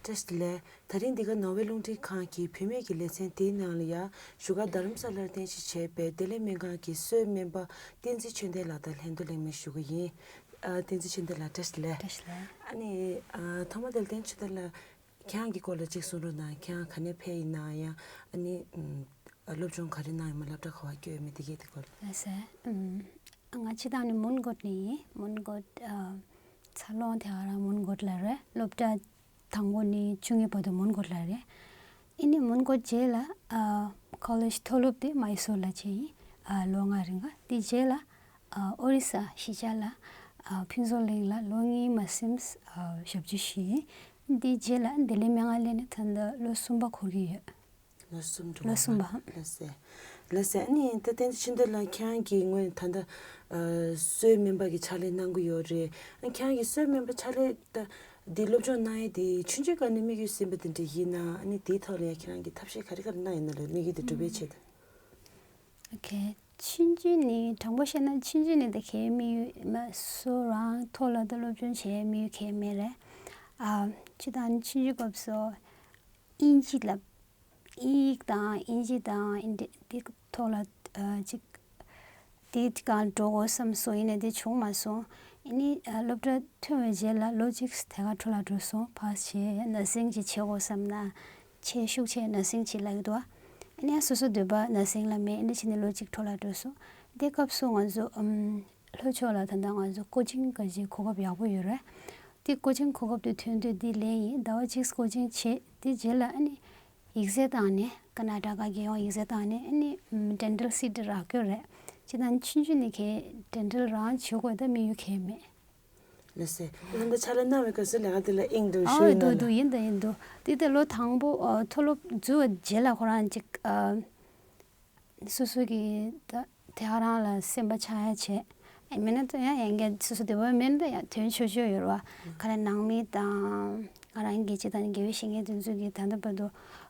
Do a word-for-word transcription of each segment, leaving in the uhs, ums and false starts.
བཀྲ་ཤིས་བདེ་ལེགས། ད་རིང་འདི་ག་ནོར་ཝེ་རླུང་འཕྲིན་ཁང་གི་བུད་མེད་ཀྱི་ལེ་ཚན་དེའི་ནང་ལ་ཡ་བཞུགས་སྒར་རྡ་རམ་ས་ལར་རྟེན་གཞི་བྱས་པའི་བདེ་ལེགས་སྨན་ཁང་གི་གསོ་བའི་སྨན་པ་བསྟན་འཛིན་ཆོས་ལྡན་ལགས་དང་ལྷན་དུ་གླེང་མོལ་ཞུ་གི་ཡིན། ཨ། བསྟན་འཛིན་ཆོས་ལྡན་ལགས་བཀྲ་ཤིས་བདེ་ལེགས། བཀྲ་ཤིས་བདེ་ལེགས། ཨ་ནི། ཨ། ཐོག་མ་དེ་ལ་བསྟན་འཛིན་ཆོས་ལྡན་ལགས། ཁྱེད་རང་གི་སྐོར་ལ་ཅིག་གསུང་རོགས་གནང་། ཁྱེད་རང་ག་ནས་ཕེབས་ཡིན་ན་ཡང་ཨ་ནི་ཨམ། སློབ་སྦྱོང་ག་རེ་གནང་ཡོད་མེད་སློབ་གྲྭ་ག་པར་བསྐྱོད་ཡོད་མེད་དེ་གས་དེ་སྐོར་ལ། ལགས་སོ། ཨམ། ང་སྤྱིར་བཏང་ནི་མོན་གྷོ་ནས་ཡིན། མོན་གྷོ། ཨ། འཚར་ལོངས་དེ་ག་རང་མོན་གྷོ་ལ་རེད། སློབ་གྲྭ་དང་པོ་ནས་བཅུ་གཉིས་བར་དུ་མོན་གྷོ་ལ་རེད། ཨ་ནི་མོན་གྷོ་རྗེས་ལ། ཨ། ཀོ་ལེཇ་མཐོ་སློབ་དེ་མ་ཧེ་སོར་ལ་བྱས་ཡིན། ཨ། ལོ་ལྔ་རིང་ག་དེ་རྗེས་ལ། ཨ། ཨོ་རི་ས་གཞིས་ཆགས་ལ། ཨ། ཕུན་ཚོགས་གླིང་ལ་ལོ་གཉིས་མ་ཟིན། ཨ། ཞབས་ཕྱི་ཞུས་ཡིན། དེ་རྗེས་ལ་བདེ་ལེགས་སྨན་ཁང་སླེབས་ནས་ད་ལྟ་ལོ་གསུམ་པ་འཁོར་གྱི་ཡོད། ལོ་གསུམ་འགྲོ་ལོ་གསུམ་པ། ལགས་སོ། ལགས་སོ། ཨ་ནི་ད་བསྟན་འཛིན་ཆོས་ལྡན་ལགས། ཁྱེད་རང་གིས་ངོས་ད་ལྟ་ཨ། གསོ་བའི་སྨན་པ་གི་ཕྱག་ལས་གནང་གི་ཡོད་རེད། ཨ། ཁྱེད་རང་གིས་གསོ་བའི་སྨན་པ་ཕྱག་ལས་ད་འདི་སློབ་སྦྱོང་གནང་ཡས་དེ་ཆུང་ཆུང་སྒང་ནས་དམིགས་ཡུལ་ཟིན་པ་དེ་འདྲ་ཡིན་ན། ཨ་ནི་དེའི་ཐོག་ལ་ཡང་ཁྱེད་རང་གིས་ཐབས་ཤེས་ག་རེ་ག་རེ་གནང་ཡོད་ན་ལ་དམིགས་ཡུལ་དེ་འགྲུབ་པའི་ཆེད་དུ། ཨོ་ཁེ། ཆུང་ཆུང་ནས་དྲང་པོ་བཤད་ན་ཆུང་ཆུང་ནས་ད་གའི་དམིགས་ཡུལ་མ་གསོ་རང་ཐོག་ལ་ད་སློབ་སྦྱོང་བྱེད་དམིགས་ཡུལ་གའི་མེད་རེད། ཨ། སྤྱིར་བཏང་ཆུང་ཆུང་སྐབས་སུ་དབྱིན་ཇི་ལབ། དབྱིན་ཡིག་དང་དབྱིན་ཇི་དང་ཨིན་ཌི་དེ་ཐོག་ལ་ཨ་ཅིག་དེ་གང་འགྲོ་དགོས་བསམ་སོང་། ཡིན་ནའི་དེ་བྱུང་མ་སོང་། ཨ་ནི་ཨ་སློབ་གྲྭ་ཐོན་པའི་རྗེས་ལ་ལོ་གཅིག་དེ་ག་འཕྲོ་བརླག་འགྲོ་སོང་། ཕ་སི་བྱས་ནར་སིང་ཅིག་བྱེད་དགོས་བསམ་ན། ཆེས་ཤུགས་ཆེ་ནར་སིང་བྱེད་ལབ་ཀྱི་འདུག་ཨ་ནི་ཨ་སོ་སོ་འདོད་པ་ནར་སིང་ལ་མེད། ཨ་ནི་བྱས་ནས་ལོ་གཅིག་འཕྲོ་བརླག་འགྲོ་སོང་། དེ་སྐབས་སུ་ང་ཚོ་ཨམ། ལྷོ་ཕྱོགས་ལ་ད་ལྟ་ང་ཚོ་ཀོ་ཆིང་ག་ཅིག་གོ་སྐབས་ཡག་པོ་ཡོད་རེད། དེ་ཀོ་ཆིང་གོ་སྐབས་དེ་ཐོན་དུས་དེ་ལེན་ཡིན། ཟླ་བ་གཅིག་ཀོ་ཆིང་བྱས། དེ་རྗེས་ལ་ཨ་ནི་ཡིག་ཚད་བཏང་ནས་ཀར་ནཱ་ཊ་ཀ་རྒྱལ་ཡོངས་ཡིག་ཚད་བཏང་ནས་ཨ་ནི་ཨམ། ཌེན་ཊལ་སིཊ་རག་གི་རེད། སྤྱིར་བཏང་ཆུང་ཆུང་ནས་གའི་ཌེན་ཊལ་རང་བྱེད་དགོས་ད་དམིགས་ཡུལ་གའི་མེད། ལགས་སོ། ཨ་ནི་ད་ཕྱག་ལས་གནང་བའི་སྐབས་སུ་ལས་ཀ་དེ་ལ་དབྱིངས་དུ་ཨ་ཞུགས་ཡོད་ན་འདུག་ལ། འདུག་ཡིན་འདུག་ཡིན་འདུག་དེ་ལྟར་ལོ་དང་པོ་ཨ་མཐོ་སློབ་འཛུལ་བའི་རྗེས་ལ་ཁོ་རང་ཅིག་ཨ། སོ་སོ་གི་ད་དེ་ག་རང་ལ་སེམས་པ་ཆགས་ཡ་བྱས། ཨེ་མིན་ན་ད་ཡང་ཡང་བསྐྱར་སོ་སོ་འདོད་པ་མེད་ན་ད་ཡང་དོན་ཆོས་ཆོས་ཡོད་རེད་བ། ག་རེ་ནང་མི་དང་ང་རང་གི་སྤྱི་དང་དགེ་བའི་བཤེས་གཉེན་དེ་ཚོ་གི་ད་ལྟ་བར་དུ་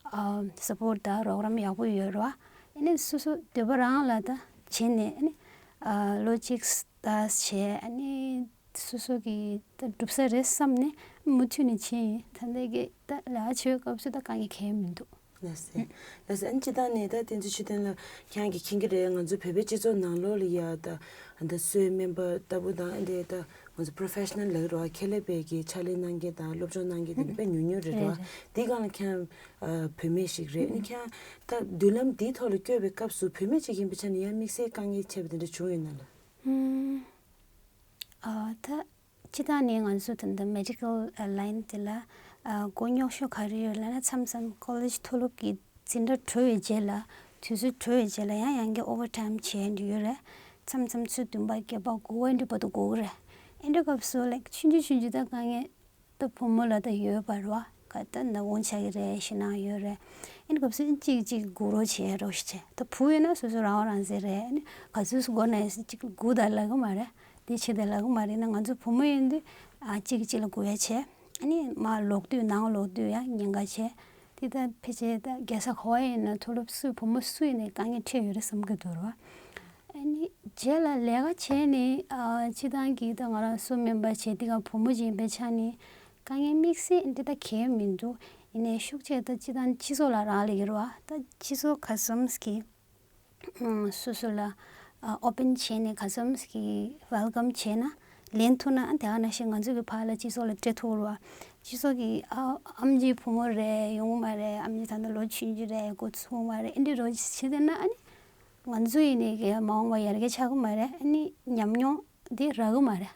ཨ་སཔོརྚ་དང་རོགས་རམ་ཡག་པོ་ཡོད་རེད་བ། ཨ་ནི་སོ་སོ་འདོད་པ་རང་ལ་ད་བྱས་ནས་ཨ་ནི་ཨ་ལོ་གཅིག་ད་བྱས། ཨ་ནི་སོ་སོ་གི་ད་འགྲུབ་ས་རེད་བསམ་ནས་མུ་མཐུད་ནས་བྱས་ཡིན། ད་ལྟ་གི་ད་ལས་ཀ་བྱེད་པའི་སྐབས་སུ་ད་དཀའ་ངལ་གང་ཡང་མི་འདུག་ལགས་སོ། ལགས་སོ། ཨ་ནི་སྤྱིར་བཏང་ནས་ད་བསྟན་འཛིན་ཆོས་ལྡན་ལགས་ཁྱེད་རང་གིས་མཁྱེན་གྱི་རེད། ང་ཚོ་བོད་པའི་སྤྱི་ཚོགས་ནང་ལོགས་ལ་ཡ་ད་ཨ་ད་གསོ་བའི་སྨན་པ་ལྟ་བུ་དང་ཨ་འདྲས་ད་ང་ཚོ་པོ་རོ་ཕེ་ཤ་ནལ་ལབ་ཀྱི་རེད་བ། ཁྱད་ལས་པའི་གི་ཕྱག་ལས་གནང་མཁན་དང་སློབ་སྦྱོང་གནང་མཁན་དེ་འདྲ་དཔེ་ཉུང་ཉུང་རེད་རེད་བ། རེད། དེའི་སྒང་ལ་ཁྱེད་རང་ཨ་བུད་མེད་ཞིག་རེད། ཨ་ནི་ཁྱེད་རང་ད་མདུན་ལམ་འདིའི་ཐོག་ལ་བསྐྱོད་པའི་སྐབས་སུ་བུད་མེད་ཅིག་ཡིན་པའི་ཆ་ནས་ཡང་དམིགས་བསལ་དཀའ་ངལ་འཕྲད་པ་དེ་འདྲ་བྱུང་ཡོད་ན་ལགས། ཨ་ད་སྤྱིར་བཏང་ནས་ང་ཚོ་ད་ལྟ་མེ་ཌི་ཀལ་ལ་ཡིན་དེ་ལ་ཨ་མགོ་རྙོག་ཤོས་ག་རེ་ཡོད་ལབ་ན། མཚམས་མཚམས་ཀོ་ལེཇ་མཐོ་སློབ་ཀྱི་འཛིན་གྲྭ་གྲོལ་བའི་རྗེས་ལ་དུས་ཚོད་གྲོལ་བའི་རྗེས་ལ་ཡང་ཡང་བསྐྱར་ཨོ་ཝར་ཊའིམ་བྱེད་འདི་ཡོད་རེད། མཚམས་མཚམས་ཚོུད་བདུན་པ་བརྒྱད་པ་དགུ་པ་འདི་བར་དུ་དགོས་ཀྱི་རེད། ཨེ་འདྲ་སྐབས་སུ་ལའིཀ་ཆུང་ཆུང་ཆུང་ཆུང་ད་དཀའ་ངལ་ད་བུ་མོ་ལ་ད་ཡོད་པ་རེད་བ། ག་ད་ན་བུན་ཆགས་ཀྱི་རེད། ཞེད་སྣང་ཡོད་རེད། ཨེ་འདྲ་སྐབས་སུ་གཅིག་གཅིག་སྒུག་རོགས་བྱེད་རོགས་ཞེས་བྱས། ད་བུ་ཡིན་ན་སོ་སོ་རང་དབང་རང་བཙན་རེད། ཨ་ནི་ག་ཚོད་སྒུག་ན་ཡང་གཅིག་སྒུག་ད་ལབ་ཀྱི་མ་རེད། འདི་བྱེད་ད་ལབ་ཀྱི་མ་རེད། ཡིན་ན་ང་ཚོ་བུ་མོ་ཡིན་དུས་ཨ་གཅིག་གཅིག་ལ་སྒུག་ཡ་བྱས། ཨ་ནི་མར་ལོག་དུས་ནང་ལོག་དུས་ཡང་ཉེན་ཁ་བྱས། དེ་ད་ཕལ་ཆེར་ད་རྒྱལ་ས་ག་པར་ཡིན་ན་མཐོ་སློབ་སུ་བུ་མོ་སུ་ཡིན་ནའི་དཀའ་ངལ་འཕྲད་ཡོད་རེད་བསམ་གྱི་འདུག་ར། ཨ་ནི་རྗེས་ལ་ལས་ཀ་བྱས་ནས་ཨ་སྤྱིར་བཏང་གི་ད་ང་རང་གསོ་སྨན་པ་བྱས་དེ་ག་བུ་མོ་ཅིག་ཡིན་པའི་ཆ་ནས་དཀའ་ངལ་དམིགས་བསལ་འདི་ད་གང་ཡང་མི་འདུག་ཡིན་ནའི་ཤུགས་ཆེ་ད་སྤྱིར་བཏང་སྤྱི་ཚོགས་ལ་རག་ལས་ཀྱི་རེད་བ། ད་སྤྱི་ཚོགས་ག་ཙམ་གྱིས་ཨ་སོ་སོ་ལ་ཨ་ཨོ་པན་བྱས་ནས་ག་ཙམ་གྱིས་ཝེལ་ཀམ་བྱས་ན་ལེན་ཐུབ་ན། དེ་ག་ནང་བཞིན་ང་ཚོ་གི་ཕར་ལ་སྤྱི་ཚོགས་ལ་སྤྲད་ཐུབ་རེད་བ། སྤྱི་ཚོགས་ཀྱི་ཨ་ཨེམ་ཆི་བུ་མོ་རེད་ཡོང་གི་མ་རེད། ཨེམ་ཆི་ད་ལྟ་ལོ་ཆུང་ཆུང་རེད། འགོ་ཚུགས་མ་རེད། ཨེ་འདྲ་རོ་བྱེད་བསྡད་ན་ཨ་ནི། ང་ཚོ་ཡིན་ནའི་གི་མ་འོངས་པ་ཡར་རྒྱས་ཆགས་ཀྱི་མ་རེད། ཨ་ནི་ཉམས་མྱོང་འདི་རག་གི་མ་རེད།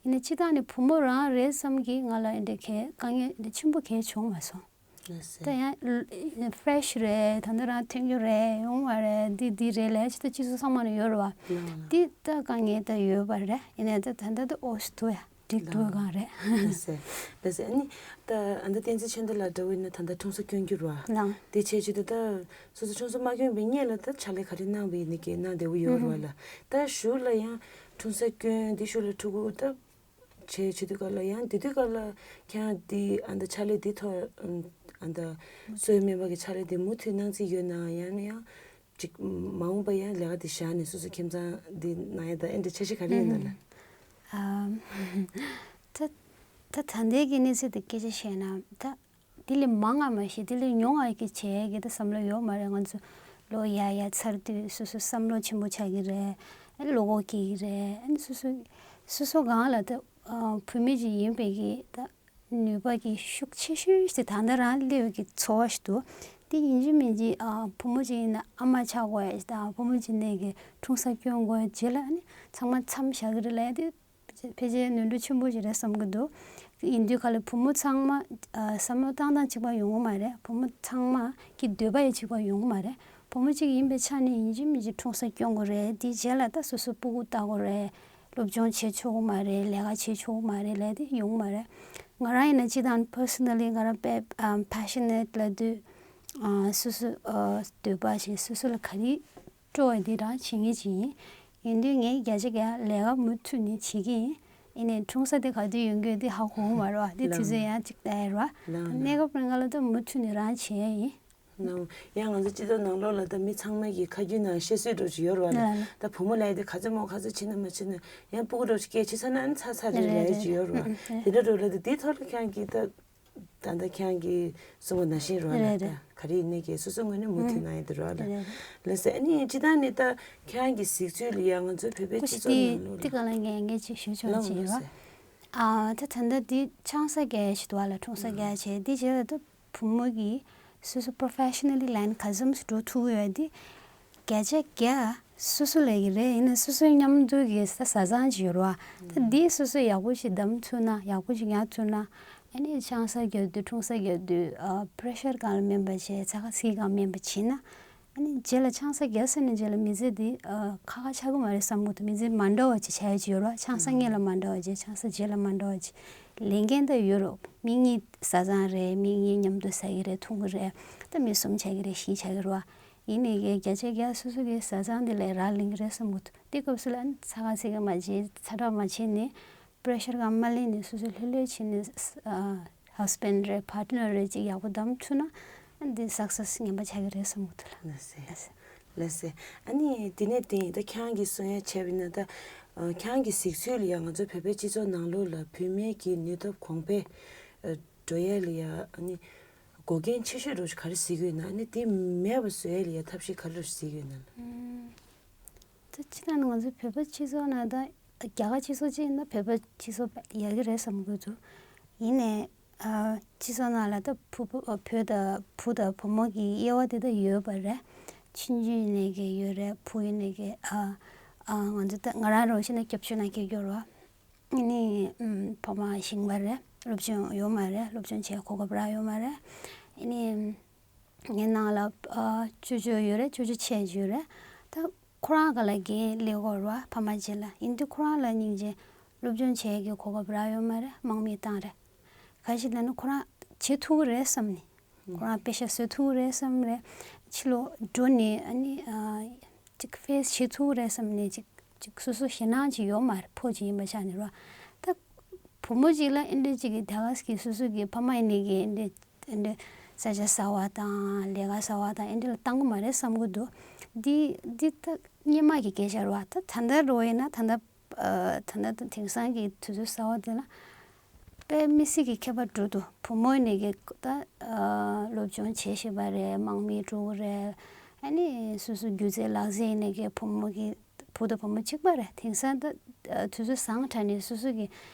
ཡིན་ནའི་སྤྱིར་བཏང་ནས་བུ་མོ་རང་རེད་བསམ་གི་ང་ལ་འདི་གའི་དཀའ་ངལ་འདི་ཆེན་པོ་གའི་བྱུང་མ་སོང་། ལགས་སོ། ད་ཡང་ཕེ་རེ་ཤི་རེད། ད་ནི་རང་ཐོན་རྒྱུ་རེད། ཡོང་བ་རེད། འདི་འདི་རེད་ལབ་ཅི་ད་སྤྱི་ཚོགས་ཚང་མ་ནས་ཡོད་རེད་བ། ལགས་ལགས། འདི་ད་དཀའ་ངལ་ད་ཡོད་པ་རེད། ཡིན་ནའི་ད་ད་ལྟ་ད་ཨོ་སི་ཐུ་ཡ། འགྲིག་འགྲོ་གང་རེད། ལགས་སོ། ལགས་སོ། ཨ་ནི་ད་ཨ་ད་བསྟན་འཛིན་ཆོས་ལྡན་ལགས་འདྲ་བོ་ཡིན་ན་ད་ལྟ་འཁྲུངས་ས་སྐྱོན་རྒྱུ་རེད་བ། ལགས། དེ་བྱས་ཆེད་དུ་ད་སོ་སོ་འཁྲུངས་ས་མ་སྐྱོན་པའི་སྔོན་ལ་ད་ཕྱག་ལས་ག་རེ་གནང་བ་ཡིན་ནའི་གི་གནང་བདེ་བོ་ཡོད་རེད་བ་ལགས། ད་གཞུག་ལ་ཡང་འཁྲུངས་ས་སྐྱོན་དེ་གཞུག་ལ་ཕྲུ་གུ་ད་བྱས་བྱེད་དུས་སྐབས་ལ་ཡང་དེ་དུས་སྐབས་ལ་ཁྱེད་རང་འདི་ཨ་ད་ཕྱག་ལས་འདི་ཐོག་ཨ་ད་གསོ་བའི་སྨན་པ་གི་ཕྱག་ལས་འདི་མུ་མཐུད་གནང་རྩིས་ཡོད་ན། ཡང་ན་ཡང་ཅིག་མ་འོངས་པ་ཡང་ལས་ཀ་འདི་བཞག་ནས་སོ་སོ་ཁྱིམ་ཚང་འདི་གནང་ཡ་ད་ཨེ་འདྲ་འཆར་གཞི་ག་རེ་ཡོད་ན་ལགས། ཨ་ད་ད་ད་ལྟའི་གི་གནས་ཚུལ་འདི་སྐད་ཆ་བཤད་ན་ད། དེ་ལས་མང་ང་མ་ཤེས། དེ་ལས་ཉུང་ང་གི་བྱེད་ཡས་ཀྱི་ད་བསམ་བློ་ཡོད་མ་རེད། ང་ཚོ་ལོ་ཡར་ཡར་ཚར་དུས་སོ་སོ་བསམ་བློ་ཆེན་པོ་ཆགས་ཀྱི་རེད། ཨ་ནི་བློ་ཁོག་སྐྱེ་གི་རེད། ཨ་ནི་སོ་སོ་སོ་སོ་སྒང་ལ་ད་ཨ་བུད་མེད་ཅིག་ཡིན་པའི་གི་ད་ནུས་པ་གི་ཤུགས་ཆེ་ཤོས་ཤིག་ད་ལྟ་རང་སླེབས་ཀྱི་ཚོར་བ་ཞིག་འདུག་དེ་ཡིན་གཅིག་མིན་གཅིག་ཨ་བུ་མོ་ཅིག་ཡིན་ན་ཨ་མ་ཆགས་དགོས་ཡ་ཞིག་དང་། བུ་མོ་ཅིག་ནས་གི་འཁྲུངས་ས་སྐྱོན་དགོས་ཡ་རྗེས་ལ་ཨ་ནི་ཚང་མ་མཚམས་བཞག་གི་རེད་ལབ་ཡ་དེ་ཕལ་ཆེར་ནོར་འཁྲུལ་ཆེན་པོ་ཞིག་རེད་བསམ་གྱི་འདུག་ཡིན་དུས་ག་ལ་བུ་མོ་ཚང་མ་ཨ་བསམ་བློ་བཏང་སྟངས་གཅིག་པ་ཡོང་གི་མ་རེད། བུ་མོ་ཚང་མ་གི་འདོད་པ་ཡང་གཅིག་པ་ཡོང་གི་མ་རེད། བུ་མོ་གཅིག་ཡིན་པའི་ཆ་ནས་ཡིན་གཅིག་མིན་གཅིག་འཁྲུངས་ས་སྐྱོན་དགོས་རེད། དེའི་རྗེས་ལ་ད་སོ་སོ་སྤུ་གུ་ལྟ་དགོས་རེད། སློབ་སྦྱོང་བྱེད་ཆོག་གི་མ་རེད། ལས་ཀ་བྱེད་ཆོག་གི་མ་རེད་ལབ་དེ་ཡོང་གི་མ་རེད། ང་རང་ཡིན་ན་སྤྱིར་བཏང་personally ང་རང་དཔེ་ཨམ་passionate ལབ་དུས་ཨ་སོ་སོ་ཨ་འདོད་པ་བཞིན་སོ་སོ་ལ་ག་རེ་སྤྲོ་བ་འདི་རང་བྱེད་མཁན་ཅིག་ཡིན། ཡིན་དུས་ངས་བརྒྱ་ཆ་བརྒྱ་ལས་ཀ་མུ་མཐུད་ནས་བྱེད་ཀྱི་ཡིན། ཡིན་ནའི་འཁྲུངས་ས་དེ་ག་དུས་ཡོང་གི་ཡོད་དེ་ཧ་གོ་གི་མ་རེད་བ། དེ་དུས་ཚོད་ཡང་གཅིག་ལྟ་ཡ་རེད་བ། ད་གནས་སྐབས་རང་ག་ལ་ད་མུ་མཐུད་ནས་རང་བྱེད་ཡ་ཡིན། ནའོ། ཡང་ང་ཚོ་སྤྱི་ཚོགས་ནང་ལོགས་ལ་ད་མི་ཚང་མ་གི་ཁ་རྒྱུན་ནང་བཤད་སྲོལ་འདྲ་ཅིག་ཡོད་རེད་བ་ལ། ལ་ལ། ད་བུ་མོ་ལབ་ཡ་དེ་ག་ཚོད་མོ་ག་ཚོད་བྱེད་ན་མ་བྱེད་ན་ཡང་སྤུ་གུ་འདྲ་ཅིག་སྐྱེས་བྱེད་ཚར་ན་ཨ་ནི་ཚར་ཚར་རེད་ལབ་ཡ་ཅིག་ཡོད་རེད་བ། ཨུ་ཨུ་རེད། དེ་འདྲ་འདྲ་ལ་ད་དེའི་ཐོག་ལ་ཁྱེད་རང་གིས་ད་ད་ལྟ་ཁྱེད་རང་གིས་གསུངས་པ་ནང་བཞིན་རེད་བ་ལ། རེད་ད་རེད། ག་རེ་ཡིན་ནའི་གི་སོ་སོ་ངོས་ནས་མུ་མཐུད་གནང་ཡ་དེ་རེད་བ་ལ། རེད་རེད། ལགས་སེ། ཨ་ནི་སྤྱིར་བཏང་ནས་ད་ཁྱེད་རང་གི་གཟིགས་ཚུལ་ལ་ཡང་ང་ཚོའི་བོད་པའི་སྤྱི་ཚོགས་ནང་ལོགས་ལ། ཀུ་ཤུ་དེ་དེ་ག་ལ་ངས་ངས་ཅིག་ཞུ་ཆོག་ལགས་ཅིག་ཡོད་ལགས་བ། སེ། ཨ་ད་ད་ལྟ་འདི་ཆང་ས་རྒྱག་ཡ་ཞིག་འདུག་བ་ལ། འཁྲུངས་ས་རྒྱག་ཡ་བྱས་འདི་བྱས་ད་ད་བུ་མོ་གིས་སོ་སོ་professionally line ག་ཙམ་ཞིག་འགྲོ་ཐུབ་ཀྱི་ཡོད་འདི་བརྒྱ་ཆ་བརྒྱ་སོ་སོ་ལས་ཀྱི་རེད། ཡིན་ན་སོ་སོའི་མཉམ་དུ་གི་ས་བཟའ་ཚང་ཅིག་ཡོད་རེད་བ། ད་འདི་སོ་སོ་ཡག་པོ་ཞིག་གདམ་ཐུབ་ན་ཡག་པོ་ཞིག་ཉར་ཐུབ་ན། ཨ་ནི་ཆང་ས་རྒྱག་དུས་འཁྲུངས་ས་རྒྱག་དུས་ཨ་pressure སྒང་ལ་མིན་པ་བྱས། ཚ་ཁ་སིལ་སྒང་མིན་པ་བྱས་ན། ཨ་ནི་རྗེས་ལ་ཆང་ས་རྒྱག་ཟེར་ནས་རྗེས་ལ་མི་ཚེ་འདི་ཨ་ཁག་ཁག་ཆགས་ཀྱི་མ་རེད་བསམ་གྱི་འདུག་མི་ཚེ་མ་འདྲ་བ་ཅིག་ཆགས་ཡ་ཅིག་ཡོད་རེད་བ། ཆང་ས་སྔོན་ལ་མ་འདྲ་བ་ཅིག་ཆང་ས་རྗེས་ལ་མ་འདྲ་བ་ཅིག་ལས་འགན་ད་ཡོད་རེད། མི་གཉིས་བཟའ་ཚང་རེད། མི་གཉིས་མཉམ་དུ་ཟ་གི་རེད། འཐུང་གི་རེད། ད་མི་གསུམ་ཆགས་ཀྱི་རེད། བཞི་ཆགས་ཀྱི་རེད་བ། ཡིན་ནའི་གི་བརྒྱ་ཆ་བརྒྱ་སོ་སོ་གི་བཟའ་ཚང་འདི་ལས་རག་ལས་ཀྱི་རེད་བསམ་གྱི་འདུག་དེ་སྐབས་སུ་ལ་ཨ་ནི་ཚ་ཁ་སིལ་ག་མ་བྱེད། ཚ་དྲག་མ་བྱེད་ནས་pressure སྒང་མ་ལེན་ནས་སོ་སོ་ལྷོད་ལྷོད་བྱས་ནས་ཨ་husband རེད། partner རེད་ཅིག་ཡག་པོ་གདམ་ཐུབ་ན་ཨ་ནི་འདི་success ངན་པ་ཆགས་ཀྱི་རེད་བསམ་གྱི་འདུག་ལ། ལགས་སེ། ལགས་སེ། ལགས་སེ། ཨ་ནི་དེ་ནས་དེ་ད་ཁྱེད་རང་གིས་གསུང་ཡ་བྱས་པ་ཡིན་ན་ད་ཨ་ཁྱེད་རང་གི་གཟིགས་ཚུལ་ལ་ཡང་ང་ཚོ་བོད་པའི་སྤྱི་ཚོགས་ནང་ལོགས་ལ་བུད་མེད་ཀྱི་ནུས་སྟོབས་གོང་འཕེལ་ཨ་འགྲོ་ཡ་ལ་ཡ་ཨ་ནི་འགོག་རྐྱེན་ཆེ་ཤོས་འདྲ་ཅིག་ག་རེ་གཟིགས་ཀྱི་ཡོད་ན། ཨ་ནི་དེ་མེད་པ་བཟོ་ཡ་ལ་ཡ་ཐབས་ཤེས་ག་རེ་འདྲ་ཅིག་གཟིགས་ཀྱི་ཡོད་ན་ལ། ད་སྤྱིར་བཏང་ང་ཚོ་བོད་པ་སྤྱི་ཚོགས་ནང་ད་རྒྱ་གར་སྤྱི་ཚོགས་ཅིག་ཡིན་ན་བོད་པ་སྤྱི་ཚོགས་ཡག་གི་རེད་བསམ་གྱི་འདུག་ཡིན་ནའི་ཨ་སྤྱི་ཚོགས་ནང་ལ་ད་བུ་བུ་ཨ་བུ་དང་བུ་དང་བུ་མོ་གི་དབྱེ་བ་དེ་ད་ཡོད་པ་རེད། ཆུང་ཆུང་ཡིན་ནའི་གི་ཡོད་རེད། བུ་ཡིན་ནའི་གི་ཨ་ཨ་ང་ཚོ་ད་ང་རང་རང་བཞིན་ན་སྐྱབས་བཅོལ་ནང་སྐྱེས་ཡོད་རེད་བ། ཨ་ནི་ཨམ་ཕ་མ་ཞིང་པ་རེད། སློབ་སྦྱོང་ཡོད་མ་རེད། སློབ་སྦྱོང་བྱེད་གོ་སྐབས་རག་ཡོད་མ་རེད། ཨ་ནི་ངའི་ནང་ལ་ཨ་ཅོ་ཅོ་ཡོད་རེད། ཅོ་ཅོ་ཆེ་ཅིག་ཡོད་རེད། ད་ཁོ་རང་ག་ལ་རྒན་སླེབས་ཀྱི་ཡོད་རེད་བ། ཕ་མ་རྗེས་ལ། ཡིན་དུས་ཁོ་རང་ལ་སྙིང་རྗེ། སློབ་སྦྱོང་བྱེད་ཀྱི་གོ་སྐབས་རག་ཡོད་མ་རེད། དམག་མིས་བཏང་རེད། ག་ཞིག་ལབ་ན་ཁོ་རང་བྱེད་ཐུབ་ཀྱི་རེད་བསམ་ནས། ཁོ་རང་པེ་ཤ་བཟོ་ཐུབ་ཀྱི་རེད་བསམ་རེད། ཕྱི་ལོགས་འགྲོ་ནས་ཨ་ནི་ཨ་ཅིག་ཕེ་སི་བྱེད་ཐུབ་ཀྱི་རེད་བསམ་ནས་ཅིག་ཅིག་སོ་སོ་ཞེད་སྣང་ཅིག་ཡོད་མ་རེད། ཕོ་ཅིག་ཡིན་པའི་ཆ་ནས་རེད་བ། ད་བུ་མོ་ཅིག་ལ་ཨེ་འདྲ་ཅིག་གི་ད་ག་ཟེ་གི་སོ་སོ་གི་ཕ་མ་ཡིན་ནའི་གི་ཨེ་འདྲ་ཨེ་འདྲ་ས་ཆ་ཟ་བ་དང་ལས་ཀ་ཟ་བ་དང་ཨེ་འདྲ་ལ་བཏང་གི་མ་རེད་བསམ་གི་འདུག་འདི་འདི་ད་སྔོན་མ་གི་སྐད་ཆ་རེད་བ། ད་ད་ལྟ་རོ་ཡིན་ན་ད་ལྟ་ཨ་ད་ལྟ་དེང་སང་གི་དུས་ཚོད་གསར་བ་འདི་ལ་དཔེ་མི་སྲིད་ཀྱི་ཁྱད་པར་འགྲོ་འདུག་བུ་མོ་ནས་ཀྱི་ད་ཨ་སློབ་སྦྱོང་བྱེད་ཤེས་པ་རེད། དམག་མི་འགྲོ་གི་རེད། ཨ་ནི་སོ་སོ་སྒྱུ་རྩལ་ལག་རྩལ་ནས་ཀྱི་བུ་མོ་གི་བུ་དང་བུ་མོ་གཅིག་པ་རེད། དེང་སང་ད་ཨ་དུས་ཚོད་བཟང་དྲགས་ནས་སོ་སོ་གི་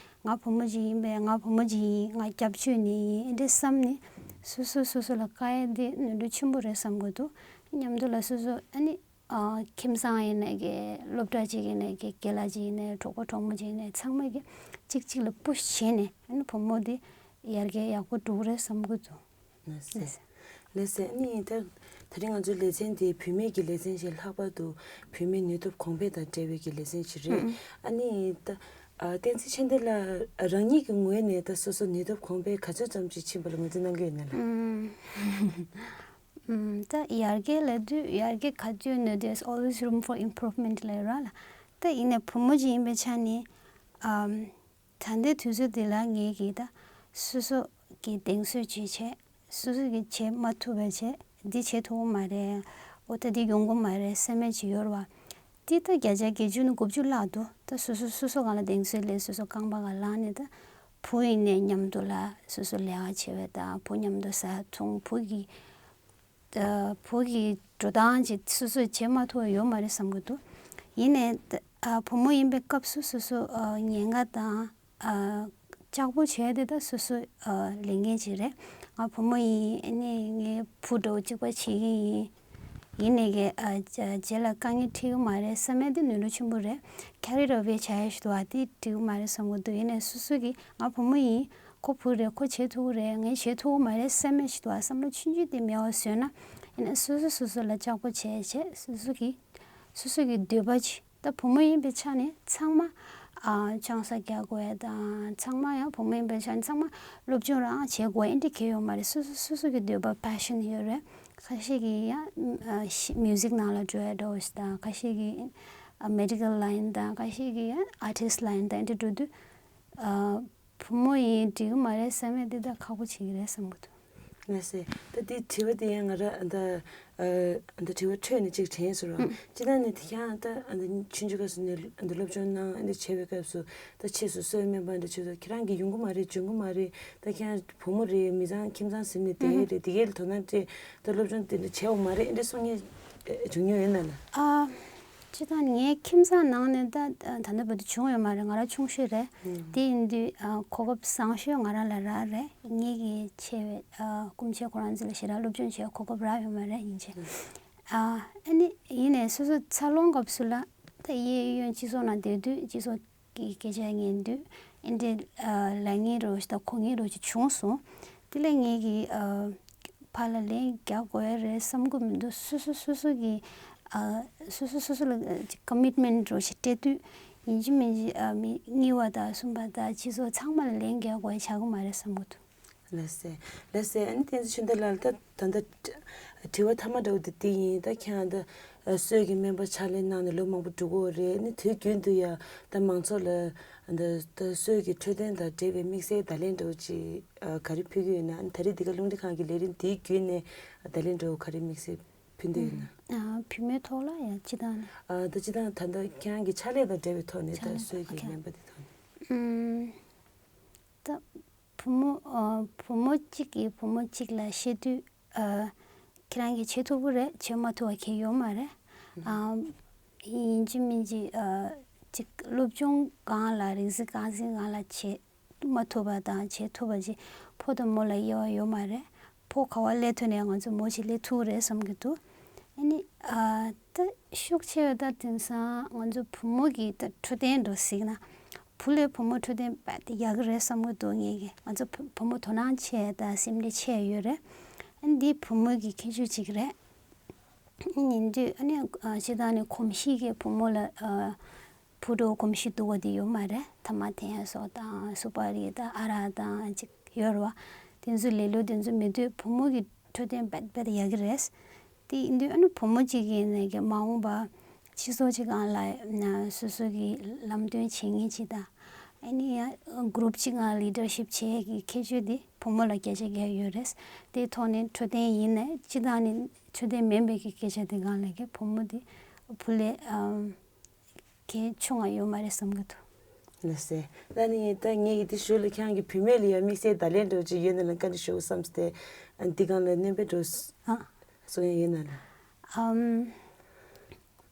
ང་བུ་མོ་ཅིག་ཡིན་པས། ང་བུ་མོ་ཅིག་ཡིན། ང་སྐྱབས་བཅོལ་ནས་ཡིན། ཨེ་འདྲ་བསམ་ནས་སོ་སོ་སོ་སོ་ལ་དཀའ་ངལ་འདི་ནོར་འཁྲུལ་ཆེན་པོ་རེད་བསམ་གི་འདུག་མཉམ་དུ་ལ་སོ་སོ་ཨ་ནི། ཨ་ཁྱིམ་ཚང་ཡིན་ནའི་གི་སློབ་གྲྭ་ཅིག་ཡིན་ནའི་གི་དགེ་ལགས་ཅིག་ཡིན་ནའི་གྲོགས་པོ་གྲོགས་མོ་ཅིག་ཡིན་ནའི་ཚང་མ་གི་གཅིག་གཅིག་ལ་པུ་ཤི་བྱས་ནས་ཨ་ནི་བུ་མོ་འདི་ཡར་རྒྱས་ཡག་པོ་འགྲོ་གི་རེད་བསམ་གི་འདུག་ལགས་སེ། ལགས་སེ། ཨ་ནི་ད་ད་རིང་ང་ཚོའི་ལེ་ཚན་འདི་བུད་མེད་ཀྱི་ལེ་ཚན་ཞིག་ལྷག་པར་དུ་བུད་མེད་ནུས་སྟོབས་གོང་འཕེལ་དང་འབྲེལ་བའི་གི་ལེ་ཚན་ཞིག་རེད། ཨ་ནི་ད་ཨ་བསྟན་འཛིན་ཆོས་ལྡན་ལགས་རང་ཉིད་ཀྱི་ངོས་ནས་ད་སོ་སོ་ནུས་སྟོབས་གོང་འཕེལ་ག་ཚོད་ཙམ་ཅིག་ཕྱིན་པ་ལ་ངོས་འཛིན་གནང་གི་ཡོད་ན་ལགས། ཨམ། ད་ཡར་རྒྱས་ལབ་དུས་ཡར་རྒྱས་ག་དུས་ཡིན་ན་there's always room for improvement ལབ་ར་ལ། ད་ཡིན་ནའི་བུ་མོ་ཅིག་ཡིན་པའི་ཆ་ནས་ཨམ། ད་ལྟའི་དུས་ཚོད་འདི་ལ་ངས་ཀྱིས་ད་སོ་སོ་གི་གདེང་ཚོད་ཅིག་བྱས། སོ་སོ་གིས་བྱེད་མ་ཐུབ་པ་བྱས། འདི་བྱེད་ཐུབ་ཀྱི་མ་རེད། འོ་ད་འདི་ཡོང་གི་མ་རེད་སེམས་ཡས་ཅིག་ཡོད་རེད་བ། འདི་ད་བརྒྱ་ཆ་བརྒྱད་ཅུ་ནས་དགུ་བཅུ་ལྷག་འདུག་ད་སོ་སོ་སོ་སོ་སྒང་ལ་གདེང་ཚོད་སླེབས། སོ་སོ་རྐང་པ་སྒང་ལངས་ནས་ད་ བུ་ཡིན་ནའི་མཉམ་དུ་ལ་སོ་སོ་ལས་ཀ་བྱེད་པ་དང་བུ་མཉམ་དུ་ཟ་འཐུང་བུ་གི་ཨ་བུ་གི་འགྲོ་སྟངས་ཅིག་སོ་སོས་བྱེད་མ་ཐུབ་པ་ཡོད་མ་རེད་བསམ་གྱི་འདུག་ཡིན་ནའི་ད་ཨ་བུ་མོ་ཡིན་པའི་སྐབས་སུ་སོ་སོ་ཨ་ཉེན་ཁ་དང་ཨ་ལྕགས་པོ་བྱས་ཏེ་ད་སོ་སོ་ཨ་ལས་འགན་ཅིག་རེད། ང་བུ་མོ་ཡིན། ཨ་ནི་ངའི་བུ་འདྲ་བོ་གཅིག་པ་བྱེད་ཀྱི་ཡིན། ཡིན་ནའི་གི་ཨ་རྗེས་ལ་དཀའ་ངལ་འཕྲད་ཀྱི་མ་རེད་བསམ་ཡས་དེ་ནུས་ལུགས་ཆེན་པོ་རེད། Carried away བྱ་ཡས་ཞིག་འདུག་ཨ་དེ་འགྲིག་གི་མ་རེད་བསམ་གྱི་འདུག་ཡིན་ནའི་སོ་སོ་གི་ང་བུ་མོ་ཡིན། ཁོ་བུ་རེད། ཁོ་བྱེད་ཐུབ་ཀྱི་རེད། ངས་བྱེད་ཐུབ་ཀྱི་མ་རེད་བསམ་ཡས་ཞིག་འདུག་ཨ་བསམ་བློ་ཆུང་ཆུང་དེ་མེད་པ་བཟོས་ན། ཡིན་ནའི་སོ་སོ་སོ་སོ་ལ་ལྕགས་པོ་བྱས་བྱས་སོ་སོ་གི་སོ་སོ་གི་འདོད་པ་ཅིག་ད་བུ་མོ་ཡིན་པའི་ཆ་ནས་ཚང་མ་ཨ་ཆང་ས་རྒྱག་དགོས་ཡ་དང་ཚང་མ་ཡང་བུ་མོ་ཡིན་པའི་ཆ་ནས་ཚང་མ་སློབ་སྦྱོང་རང་བྱེད་དགོས་ཡ་འདི་གལ་ཡོད་མ་རེད། སོ་སོ་སོ་སོ་གི་འདོད་པ་passion ཡོད་རེད། ཁ་ཤས་ཀྱིས་ཡང་ཨ་ཤི་music ནང་ལ་འགྲོ་ཡ་འདྲ་བོ་ཞིག་དང་ཁ་ཤས་ཀྱིས་ཨ་medical line དང་ཁ་ཤས་ཀྱིས་ཡང་artist line དང་འདི་འགྲོ་དུས་ཨ་བུ་མོ་ཡིན་འགྲིག་གི་མ་རེད་བསམ་ཡ་འདི་ད་ཁག་པོ་བྱེད་ཀྱི་རེད་བསམ་གྱི་འདུག་ལགས་སེ། ད་འདི་དྲི་བ་འདི་ཡང་ང་རང་ད་ཨ་ད་དྲི་བ་འཕྲོས་ནས་ཅིག་དྲན་སོང་ར། ཨུ། སྤྱིར་བཏང་ནས་དེ་ཁྱེད་རང་ད་ཨ་ད་ཆུང་ཆུང་སྐབས་སུ་ནས་ཨ་ད་སློབ་སྦྱོང་གནང་ཨ་ད་བྱེད་པའི་སྐབས་སུ་ད་ཕྱིས་སུ་གསོས་སྨན་པ་འདྲ་བྱེད་དུས་ཁྱེད་རང་གིས་ཡོང་གི་མ་རེད་འཇོན་གི་མ་རེད། ད་ཁྱེད་རང་བུ་མོ་རེད་མི་ཚང་ཁྱིམ་ཚང་ཟིན་ནས་བསྡད་ཡས་རེད་དེ་གའི་ལ་དོ་སྣང་སྤྲད་ད་སློབ་སྦྱོང་དེ་འདྲ་བྱས་ཡོད་མ་རེད་ཨ་འདྲ་གསུང་མཁན་བྱུང་མྱོང་ཡོད་ན་ལ། ཨ། སྤྱིར་བཏང་ངའི་ཁྱིམ་ཚང་ནང་ནས་ད་ད་ལྟ་བར་དུ་བྱུང་ཡོད་མ་རེད། ང་རང་ཆུང་ཤོས་རེད། ཨུ། དེ་ཡིན་དུས་ཨ་གོ་སྐབས་བཟང་ཤོས་ང་རང་ལ་རག་རེད། ངེད་ཀྱི་ཆེ་བའི་ཨ་སྐུ་མཆེད་ཁོ་རང་ཚོ་ལ་ཞེ་དྲག་སློབ་སྦྱོང་བྱེད་གོ་སྐབས་རག་ཡོད་མ་རེད་ཡིན་ཆེ། ཨ་ཨ་ནི་ཡིན་ནའི་སོ་སོ་འཚར་ལོངས་སྐབས་སུ་ལ་ད་གཡས་གཡོན་སྤྱི་ཚོགས་ནང་བསྡད་དུས་སྤྱི་ཚོགས་ཀྱི་སྐད་ཆ་ཉན་དུས་ཨེ་འདྲའི་ཨ་ལབ་མཁན་རོ་ཞིག་དང་གོ་མཁན་རོ་ཞིག་བྱུང་སོང་། དེ་ལས་ངེད་ཀྱིས་ཨ་ཕར་ལ་ལན་རྒྱག་དགོས་ཡ་རེད་བསམ་གྱི་མི་འདུག་སོ་སོ་སོ་སོ་གི་ཨ་སོ་སོ་སོ་སོ་ལ་ཅིག་commitment་རོ་ཞིག་སྤྲད་དུས་ཡིན་གཅིག་མིན་གཅིག་ཨ་མི་གཉིས་པ་དང་གསུམ་པ་དང་སྤྱི་ཚོགས་ཚང་མ་ལ་ལན་རྒྱག་དགོས་ཡ་ཆགས་ཀྱི་མ་རེད་བསམ་གྱི་འདུག་ལགས་སེ། ལགས་སེ། ཨ་ནི་བསྟན་འཛིན་ཆོས་ལྡན་ལགས་ད་ད་ལྟ་དྲི་བ་མཐའ་མ་འདྲ་བོ་དེ་དེ་ཡིན། ད་ཁྱེད་རང་ད་གསོས་ཀྱི་སྨན་པ་ཕྱག་ལས་གནང་ནས་ལོ་མང་པོ་འགྲོ་གི་ཡོད་རེད། ཨ་ནི་དུས་རྒྱུན་དུ་ཡང་ད་མང་ཚོགས་ལ་ད་ད་གསོས་ཀྱི་འཕྲོད་བསྟེན་དང་འབྲེལ་བའི་དམིགས་བསལ་བརྡ་ལན་འདྲ་བོ་ཅིག་ག་རེ་ཕུལ་གྱི་ཡོད་ན། ཨ་ནི་ད་རེས་འདི་ག་རླུང་འཕྲིན་ཁང་གི་ལས་རིམ་དེའི་བརྒྱུད་ནས་བརྡ་ལན་འདྲ་བོ་ག་རེ་དམིགས་བསལ་ཕུལ་འདོད་ཡོད་ན། ཨ་བུད་མེད་ཐོག་ལ་ཡང་སྤྱི་བཏང་ནས། ཨ་ད་སྤྱི་བཏང་ད་ད་ཁྱེད་རང་གི་ཕྱག་ལས་དང་འབྲེལ་བའི་ཐོག་ནས་ཕྱག་ད་ལས་གསོས་ཀྱི་ཨོ་ཁེ། སྨན་པ་དེ་ཐོག་ནས། ཨུམ། ད་བུ་མོ་ཨ་བུ་མོ་གཅིག་གིས་བུ་མོ་གཅིག་ལ་བཤད་དུས་ཨ་ཁྱེད་རང་གིས་བྱེད་ཐུབ་ཀྱི་རེད། བྱེད་མ་ཐུབ་པ་གང་ཡང་ཡོད་མ་རེད། ཨ་ཡིན་གཅིག་མིན་གཅིག་ཨ་གཅིག་སློབ་སྦྱོང་སྒང་ལ་རིག་འཛིན་རྐང་འཛིན་སྒང་ལ་བྱེད་མ་ཐུབ་པ་དང་བྱེད་ཐུབ་པ་ཅིག་ཕོ་དང་མོ་ལ་དབྱེ་བ་ཡོད་མ་རེད། ཕོ་ག་པར་སླེབས་ཐུབ་ནའི་ང་ཚོ་མོ་ཞིག་སླེབས་ཐུབ་ཀྱི་རེད་བསམ་གྱི་འདུག་ཨ་ནི་ཨ་ད་ཤུགས་ཆེ་བ་ད་དེང་སང་ང་ཚོ་བུ་མོ་གི་ད་འཕྲོད་བསྟེན་འདྲ་བོ་གཟིགས་ན། བུ་ལས་བུ་མོ་འཕྲོད་བསྟེན་རྦད་དེ་ཡག་གི་རེད་བསམ་གྱི་འདུག་ངེད་ཀྱི་ང་ཚོ་བུ་བུ་མོ་དོ་སྣང་ཆེ་དང་སེམས་ཁྲལ་ཆེ་ཡོད་རེད། ཨ་ནི་འདི་བུ་མོ་གི་ཁྱད་ཆོས་གཅིག་རེད། ཡིན་དུས་ཨ་ནི་ཨ་སྤྱིར་བཏང་ནས་གོམས་གཤིས་ཀྱིས་བུ་མོ་ལ་ཨ་བུ་འདྲ་བོ་གོམས་གཤིས་སྡུག་པ་དེ་ཡོད་མ་རེད། ཐ་མག་འཐེན་ཡ་སོགས་དང་སུ་པ་རི་དང་ཨ་རག་དང་ཅིག་ཡོད་རེད་བ། དེ་ཚོ་ལེ་ལོ་དེ་ཚོ་མེད་དུས་བུ་མོ་གི་འཕྲོད་བསྟེན་རྦད་དེ་ཡག་གི་རེད། དེ་ཡིན་དུས་ཨ་ནི་བུ་མོ་གཅིག་ཡིན་ནའི་གི་མ་འོངས་པ་སྤྱི་ཚོགས་ཅིག་སྒང་ལ་ན་སོ་སོ་གི་ལམ་སྟོན་བྱེད་མཁན་ཅིག་དང་། ཨ་ནི་ཡང་གུ་རུབ་ཅིག་སྒང་ལ་ལི་ཌར་ཤིབ་བྱེད་ཡས་ཀྱི་ཁྱད་ཆོས་དེ་བུ་མོ་ལ་བརྒྱ་ཆ་བརྒྱ་ཡོད་རེད། དེའི་ཐོག་ནས་འཕྲོད་བསྟེན་ཡིན་ནའི་སྤྱིར་བཏང་ནས་འཕྲོད་བསྟེན་མིན་པའི་གི་སྐད་ཆ་དེ་སྒང་ལ་གི་བུ་མོ་དེ་བུ་ལས་ཨམ་གལ་ཆུང་བ་ཡོད་མ་རེད་བསམ་གྱི་འདུག་ལགས་སེ། ད་ནི་ད་ངེད་ཀྱི་དེ་ཞུ་ལ་ཁྱེད་རང་གི་བུད་མེད་ལ་ཡང་དམིགས་བསལ་བརྡ་ལན་འདྲ་བོ་ཅིག་ཡོད་ན་ལ་བཀའ་འདྲི་ཞུ་བསམ་སྟེ། འདི་སྒང་ལ་སྣོན་པ་འདྲ་བོ་ཨ་གསུང་ཡ་ཡོད་ན་ལ། ཨམ།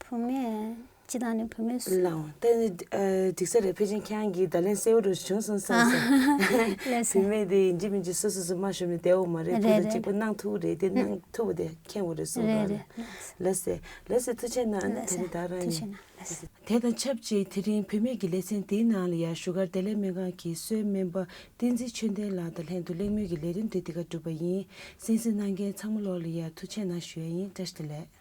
བུད་མེད་སྤྱིར་བཏང་ནས་བུད་མེད་སུ། ལའོ། ད་ནི་ཨ་འགྲིག་ས་རེད། ཕལ་ཆེར་ཁྱེད་རང་གིས་བརྡ་ལན་གསལ་པོ་འདྲ་བྱུང་སོང་བསམ་སོང་། ལགས་སོ། བུད་མེད་དེ་ཡིན་གཅིག་མིན་གཅིག་སོ་སོ་སོ་མ་ཞུམ་ནས་བསྡད་འོ་མ་རེད། རེད་ཁོ་ཚོ་རེད་གཅིག་པོ་གནང་ཐུབ་རེད། དེ་གནང་ཐུབ་པ་དེ་མཁྱེན་འོ་རེད་གསུངས་རེད་རོགས་རེད། རེད། ལགས་སེ། ལགས་སེ་ཐུགས་རྗེ་གནང་། ལགས་སེ། ད་རིང་ཐུགས་རྗེ་གནང་། ལགས་སེ། དེ་དང་ཆབས་ཅིག་དེ་རིང་བུད་མེད་ཀྱི་ལེ་ཚན་འདིའི་ནང་ལ་ཡང་བཞུགས་སྒར་བདེ་ལེགས་སྨན་ཁང་གི་གསོས་སྨན་པ་བསྟན་འཛིན་ཆོས་ལྡན་ལགས་དང་ལྷན་དུ་གླེང་མོལ་གྱི་ལས་རིམ་དེ་འདི་ག་གྲུབ་པ་ཡིན། གསན་གཟིགས་གནང་མཁན་ཚང་མ་ལོག་ལ་ཡང་ཐུགས་རྗེ་གནང་ཞུ་ཡ་ཡིན། བཀྲ་ཤིས་བདེ་ལེགས།